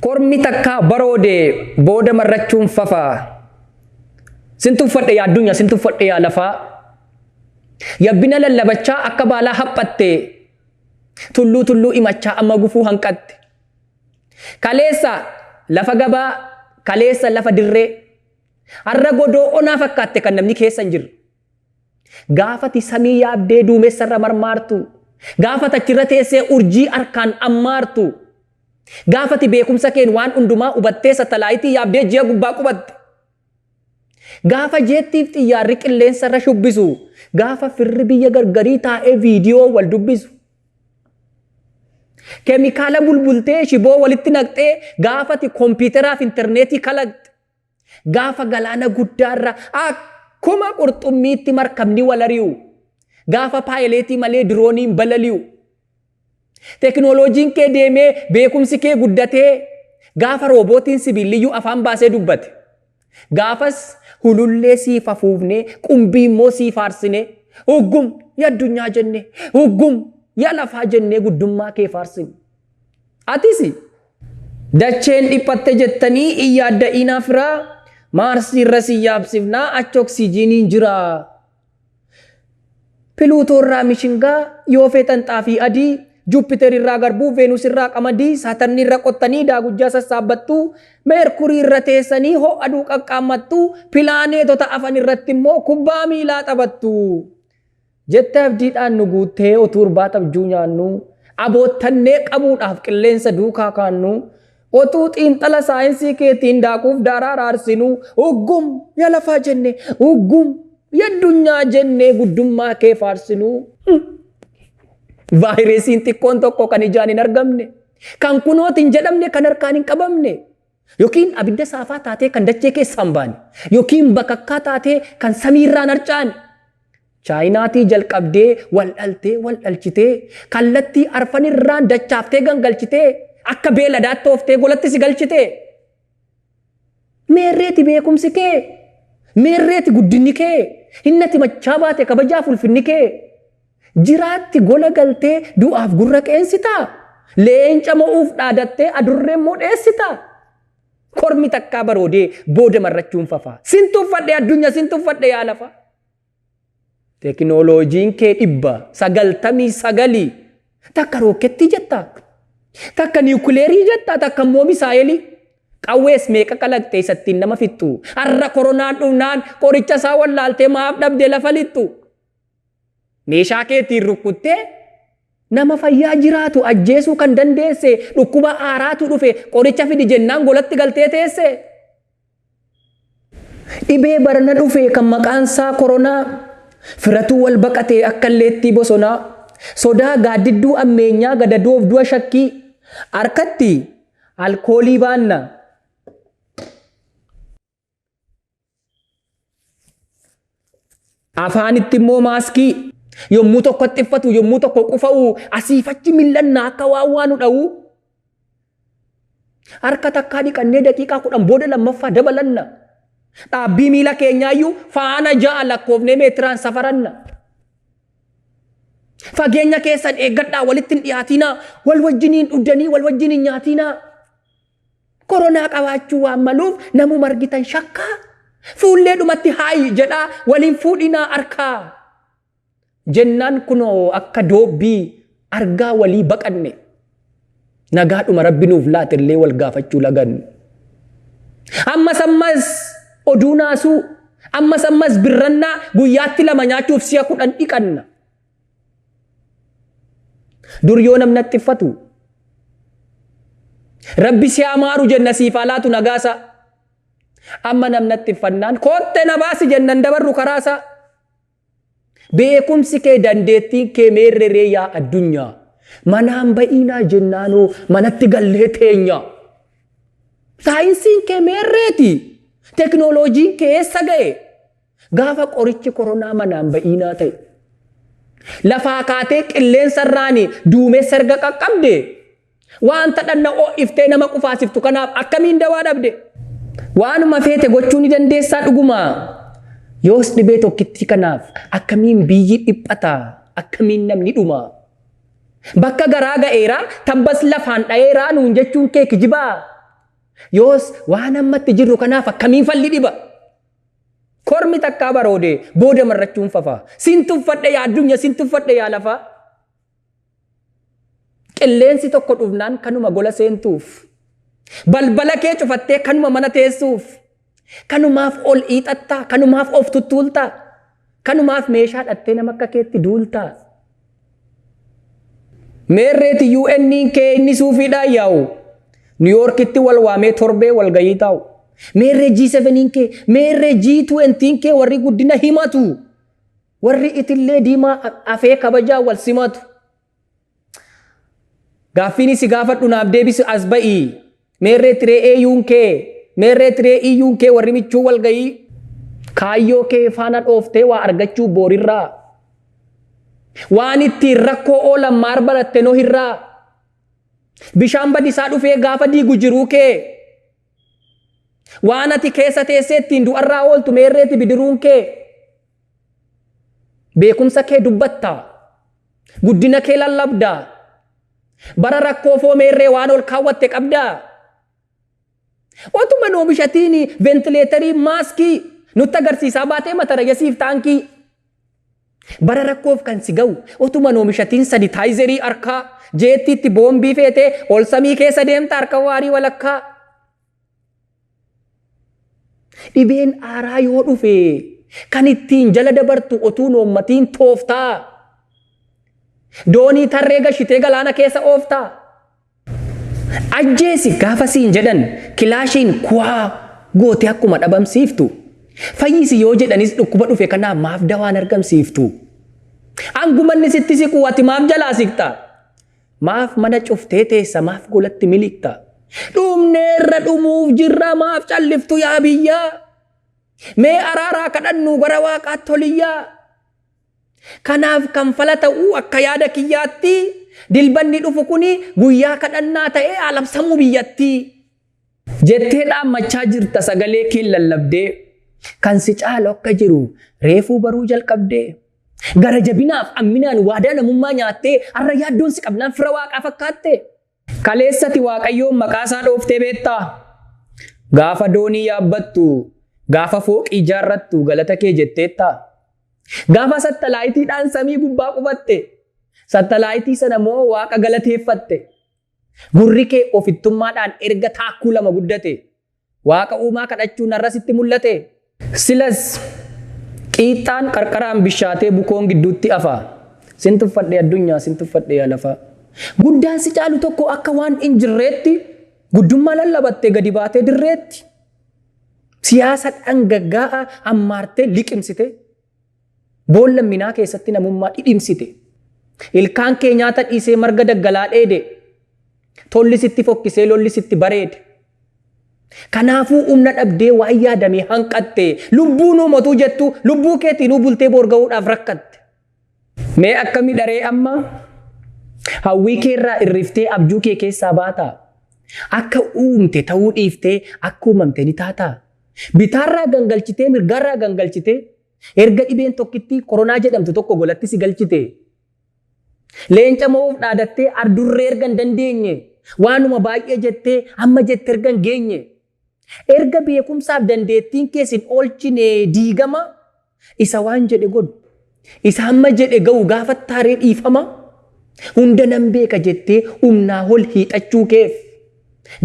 Kormi takkaa baroode booda marrachuun fafa. Sin tuffadhe yaa addunyaa, sin tuffadhe yaa lafaa. Yabbina lallabachaa akka baalaa haphatte. Tulluu tulluu imachaa amma gufuu hanqatte. Kaleessa lafa gabaa, kaleessa lafa dirree. Har'a godoo onaa fakkaatte kan namni keessa hin jirre. Gaafati samii yaabdee duumessarra marmaartu. Gaafati achirra teessee urjii harkaan ammaartu. Gaafati beekumsa keen waan hundumaa hubattee satalaayitii yaabdee ji'a gubbaa qubatte. Gaafa jeettiif xiyyaarri qilleensarra shubbisu. Gaafa firri biyya gargarii taa'ee viidiyoo wal dubbisu. Keemikaala bulbultee shiboo walitti naqxee gaafati kompiiteraaf intarneetii kalaqxe. Gaafa galaana guddaarra akkuma qurxummiitti markabni wal ari'u. Gaafa paayileetii malee dirooniin balali'u. Teknooloojiin kee deemee beekumsi kee guddatee gaafa roobootiin sibiilliyyuu afaan baasee dubbate. Gaafas hulullee siif afuufnee qumbii immoo siif faarsinee uggum ya addunyaa jennee uggum ya lafaa jennee guddummaa kee faarsine. Atis dacheen dhiphatte jettanii hin yaadda'inaa firaa Maarsii irra si yaabsifnaa achi oksijiiniin jira. Piluutoo irraa mishingaa yoo feetan xaafii adii, Juupiter irraa garbuu, Veenus irraa qamadii, Saatarnii irra qottanii daagujjaa sassaabbattu, Meerkurii irra teessanii ho'a aduu qaqqaammattu, pilaaneetota afan irratti immoo kubbaa miilaa taphattu. Jette abdiidhaan nu guuttee utuu irbaata abjuu nyaannu, aboottannee qabuudhaaf qilleensa duukaa kaannu, otuu xiinxala saayinsii keetiin daakuuf daaraa raarsinu, uggum ya lafaa jenne, uggum ya addunyaa jennee guddummaa kee faarsinu. Vaayiresiin xiqqoon tokko kan ijaan hin argamne, kan kunooti hin jedhamne, kan harkaan hin qabamne, yookiin abidda saafaa taatee kan dachee keessaa hin baane, yookiin bakakkaa taatee kan samiirraan harcaane, Chaayinaatii jalqabdee wal dhaltee wal dhalchitee kallattii arfan irraan dachaaftee gangalchitee akka beeladaatti ooftee golatti si galchitee. Meerreeti beekumsi kee? Meerreeti guddinni kee? Hinnati machaa baate kabajaaf ulfinni kee? Jiraatti gola galtee du'aaf gurra qeensitaa? Leenca mo'uuf dhaadattee adurree immoo dheessitaa? Kormi takkaa baroodee booda marrachuun fafaa. Sin tuffadhe addunyaa, sin tuffadhe yaa lafaa. Teknooloojiin kee 999 takka rookettii jetta, takka niwukileerii jetta, takka immoo misaayelii. Qawwees meeqa kalaqxe isa ittiin nama fixxu. Har'a koronaan dhufnaan qoricha isaa wallaaltee maaf dhabde lafa lixxu. Meeshaa keetiin rukkuttee nama fayyaa jiraatu ajjeesuu kan dandeesse dhukkuba haaraatu dhufe qoricha fidi jennaan golatti galtee teesse. Dhibee barana dhufe kan maqaan isaa koronaa firatuu wal baqate akka illeettii bosonaa sodaa gaaddidduu ammeenyaa gadadoof du'a shakkii harkatti alkoolii baanna. Afaanitti immoo maaskii yommuu tokko xiffatu yommuu tokko qufa'u asiif achi mil'annaa akka waan waa nu dha'u. Harka takkaa dhiqannee daqiiqaa 10 booda lammaffaa dabalanna. Dhaabbii miila keenyaayyuu faana 6 lakkoofnee meetiraan safaranna. Fageenya keessan eeggadhaa, walitti hin dhiyaatinaa, wal wajjiniin dhuddanii wal wajjin hin nyaatinaa. Koronaa qabaachuu waan maluuf namuma argitan shakkaa. Fuullee dhumatti haayi jedhaa waliin fuudhinaa harkaa. Jennaan kunoo akka doobbii argaa walii baqanne. Nagaadhuma rabbi nuuf laate illee wal gaafachuu laganne. Ammas ammas oduu naasuu, ammas ammas birrannaa guyyaatti lama nyaachuuf si'a 10 dhiqanna. Dur yoo namni haxxiffatu rabbi si haa maaru jenna siif haa laatu nagaasaa. Amma namni haxxiffannaan kootte na baasi jenna hin dabarru karaasaa. Beekumsi kee dandeettiin kee meerreree yaa addunyaa. Manaan ba'iinaa jennaanoo manatti gallee teenya. Saayinsiin kee meerreeti? Teknooloojiin kee eessa ga'e? Gaafa qorichi koronaa manaan ba'iinaa ta'e. Lafaa kaatee qilleensa irraani duumessa erga qaqqabde wanta dhanna ho'iftee nama qufaasiftu kanaaf akkamiin dawaa dhabde? Waanuma feete gochuu ni dandeessaa dhuguma. Yoos dhibee tokkittii kanaaf akkamiin biyyi dhiphata? Akkamiin namni dhuma? Bakka garaa ga'eera, tabbas lafaan dha'eera nuun jechuun kee kijibaa? Yoos waan ammatti jirru kanaaf akkamiin falli dhiba? Kormi takkaa baroode booda marrachuun fafa. Sin tuffadhe yaa addunyaa, sin tuffadhe yaa lafaa. Qilleensi tokko dhufnaan kanuma gola seentuuf. Balbala kee cufattee kanuma mana teessuuf. Kanumaaf ol hiixattaa, kanumaaf of tuttuultaa, kanumaaf meeshaa dhattee nama akka keetti duultaa. Meerreeti UN kee inni suufiidhaan yaa'u. New Yorkitti wal waamee torbee wal gayii taa'u. Meerree G7 kee, meerree G20 kee warri guddina himatu. Warri itillee diimaa afee kabajaa wal simatu. Gaaffiin si gaafadhu naaf deebisi as ba'ii. Meerree tiree AU'n kee, meerree tiree EU'n kee warri michuu wal gayii. Kaayyoo kee faana dhooftee waa argachuu boorirraa. Waan ittiin rakkoo oolan maar baratte nohirraa. Bishaan badisaa dhufee gaafa diigu jiruu kee. Waan ati keessa teessee ittiin du'arraa ooltu meerreeti bidiruun kee. Beekumsa kee dubbattaa. Guddina kee lallabdaa. Bara rakkoo foo meerree waan ol kaawwatte qabdaa. Otuma oomishatiin ventileetarii maaskii nutti agarsiisaa baatee mata rayyasiif taankii. Bara rakkoof kan si ga'u otuma oomishatiin sanitaayizerii harkaa jeettiitti boombii feetee ol samii keessa deemta harka waarii walakkaa. Dhibeen aaraa yoo dhufe kan ittiin jala dabartu otuu noommatiin tooftaa. Doonii tarree gashitee galaana keessa ooftaa. Ajjeesi gaafa siin jedhan kilaashiin kuwaa gootee akkuma dhabamsiiftu. Fayyisi yoo jedhanis dhukkuba dhufe kanaaf maaf dawaan argamsiiftu. Angumanni sitti siqu ati maaf jalaa siqxa? Maaf mana cuftee teessa maaf golatti miliqxa? Dhumneerra dhumuuf jirra maaf calliftu yaa biyyaa? Mee araaraa kadhannu gara waaqaatti toliyyaa? Kanaaf kan fala ta'uu akka yaada kiyyaatti dilbanni dhufu kuni guyyaa kadhannaa ta'ee alabsamuu biyyatti. Jettee dhaammachaa jirta sagalee kee lallabdee kan si caalu akka jiru reefuu baruu jalqabdee. Gara jabinaaf amminaan waadaa namummaa nyaattee har'a yaaddoon si qabnaan fira waaqaa fakkaatte. Kaleessati waaqayyoon maqaa isaa dhooftee beektaa? Gaafa doonii yaabbattu, gaafa fooqii ijaarrattu galata kee jetteettaa? Gaafa sattalaayitiidhaan samii gubbaa qubatte, sattalaayitii sana moo waaqa galateeffatte? Gurri kee ofittummaadhaan erga taakkuu lama guddate, waaqa uumaa kadhachuun har'a sitti mul'ate? Silas qiixxaan qarqaraan bishaatee bukoon gidduutti afa. Sin tuffadhe addunyaa, sin tuffadhe yaa lafaa. Guddaan si caalu tokko akka waan hin jirreetti guddummaa lallabattee gadi baatee dirreetti. Siyaasa dhangaggaa'aa ammaartee liqimsite. Boolla minaa keessatti namummaa dhidhimsite. Ilkaan kee nyaata dhiisee marga daggalaa dheede. Tolli sitti fokkisee lolli sitti bareede. Kanaafuu humna dhabdee waan yaadamee hanqatte. Lubbuu nuu motuu jettu lubbuu keetiinuu bultee boorga'uudhaaf rakkatte. Mee akkami dharee amma? Hawwii keerraa irriftee abjuu kee keessaa baataa? Akka uumte ta'uu dhiiftee akka uumamte ni taataa? Bitaarraa gangalchitee mirgaarraa gangalchitee erga dhibeen tokkittii koronaa jedhamtu tokko golatti si galchite. Leenca mo'uuf dhaadattee ardurree erga hin dandeenye waanuma baay'ee jettee amma jette erga hin geenye. Erga beekumsaaf dandeettiin kees hin oolchine diigama isa waan jedhe godhu. Isa amma jedhe ga'u gaafa taaree dhiifama. Hunda nan beeka jettee humnaa ol hiixachuu keef.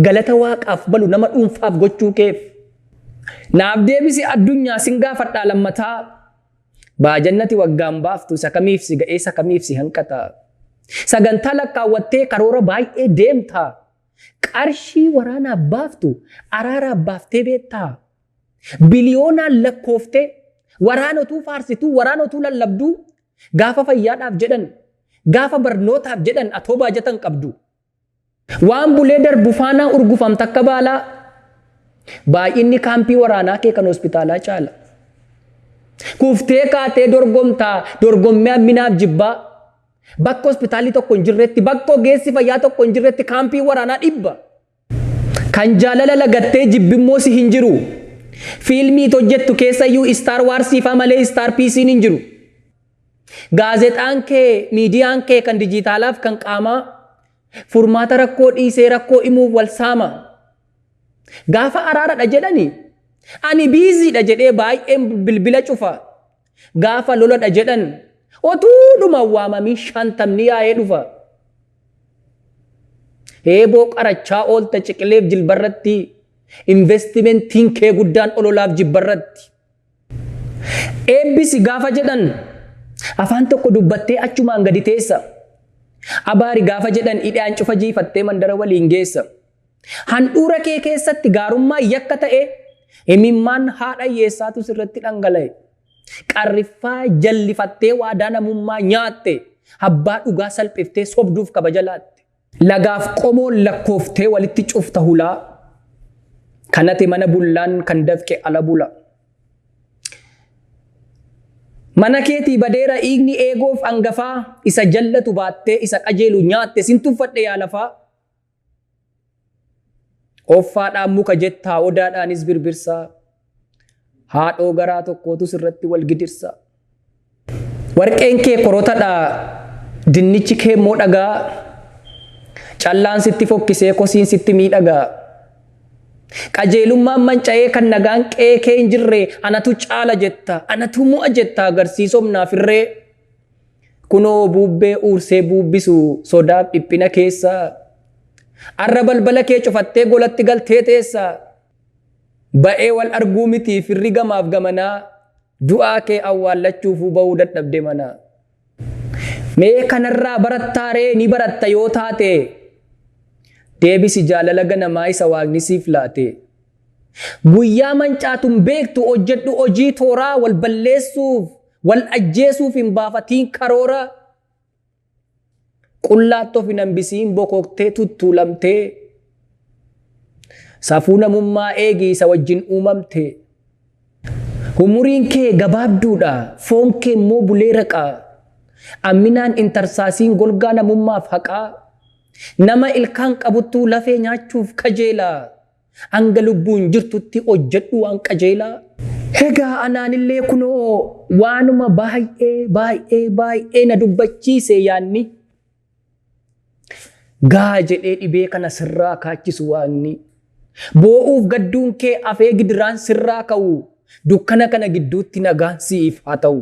Galata waaqaaf balu nama dhuunfaaf gochuu keef. Naaf deebisi addunyaa sin gaafadhaa lammataa. Baajannati waggaan baaftu isa kamiif si ga'ee isa kamiif si hanqata. Sagantaa lakkaawwattee karoora baay'ee deemta. Qarshii waraanaaf baaftu araaraaf baaftee beektaa. Biliyoonaan lakkooftee waraana utuu faarsituu waraana utuu lallabduu gaafa fayyaadhaaf jedhan gaafa barnootaaf jedhan atoo baajatan qabdu. Waan bulee darbu faanaa urgufamta akka baalaa. Baay'inni kaampii waraanaa kee kan hospitaalaa caala. Kuftee kaatee dorgomtaa dorgommii hamminaaf jibbaa. Bakka hospitaalli tokko hin jirretti bakka ogeessi fayyaa tokko hin jirretti kaampii waraanaa dhibba. Kan jaalala lagattee jibbimmoo si hin jiru. Fiilmii hojjettu keessayyuu Star Wars faa malee Star PC'n hin jiru. Gaazexaan kee, miidiyaan kee kan dijitaalaaf kan qaamaa furmaata rakkoo dhiisee rakkoo himuuf wal saama. Gaafa araaradha jedhani ani busy dha jedhee baay'een bilbila cufa. Gaafa loladha jedhan otuudhuma waamamii 50ni yaa'ee dhufa. Heeboo qarachaa oolta ciqileef jilbarratti, investimentiin kee guddaan ololaaf jibbarratti. Eebbisi gaafa jedhan afaan tokko dubbattee achumaan gadi teessa. Abaari gaafa jedhan hidhaan cufa jiifattee mandara waliin geessa. Handhuura kee keessatti gaarummaa yakka ta'e, himimmaan haadha hiyyeessaatu sirratti dhangala'e. Qarriffaa jallifattee waadaa namummaa nyaatte, abbaa dhugaa salphiftee sobduuf kabaja laatte. Lagaaf qomoon lakkooftee walitti cufta hulaa. Kanate mana bullaan kan dafqe ala bula. Mana keetii badeera dhiigni eegoof hangafaa, isa jallatu baattee isa qajeelu nyaatte, sin tuffadhe yaa lafaa. Offaadhaan muka jettaa, odaadhaanis birbirsaa. Haadhoo garaa tokkootu sirratti wal gidirsa. Warqeen kee korotadha, dinnichi kee immoo dhagaa. Callaan sitti fokkisee kosiin sitti miidhagaa. Qajeelummaan manca'ee kan nagaan qe'ee kee hin jirre, anatu caala jetta, anatu mo'a jetta, agarsiisomnaaf irree. Kunoo bubbee uursee buubbisu sodaaf dhiphina keessa. Arra balbala kee cufattee golatti galtee teessa. Ba'ee wal arguu miti firri gamaaf gamanaa, du'aa kee awwaallachuufuu ba'uu dadhabde mana. Mee kanarraa barattaaree? Ni baratta yoo taate, deebisi jaalala ganamaa isa Waaqni siif laate. Guyyaa mancaatun beektu hojjedhu hojii tooraa, wal balleessuuf wal ajjeesuuf hin baafatiin karoora. Qullaatti of hin hambisiin bokoktee tuttuulamtee. Safuu namummaa eegi isa wajjin uumamte. Umuriin kee gabaabduudha, foon kee immoo bulee raqa. Amminaan intarsaasiin golgaa namummaaf haqaa. Nama ilkaan qabuttuu lafee nyaachuuf kajeela. Hanga lubbuun jirtutti hojjedhu waan qajeelaa. Egaa anaanillee kunoo waanuma baay'ee baay'ee baay'ee na dubbachiise yaanni. Gaa jedhee dhibee kana sirraa kaachisu Waaqni. Boo'uuf gadduun kee afee gidiraan sirraa ka'u. Dukkana kana gidduutti nagaan siif haa ta'u.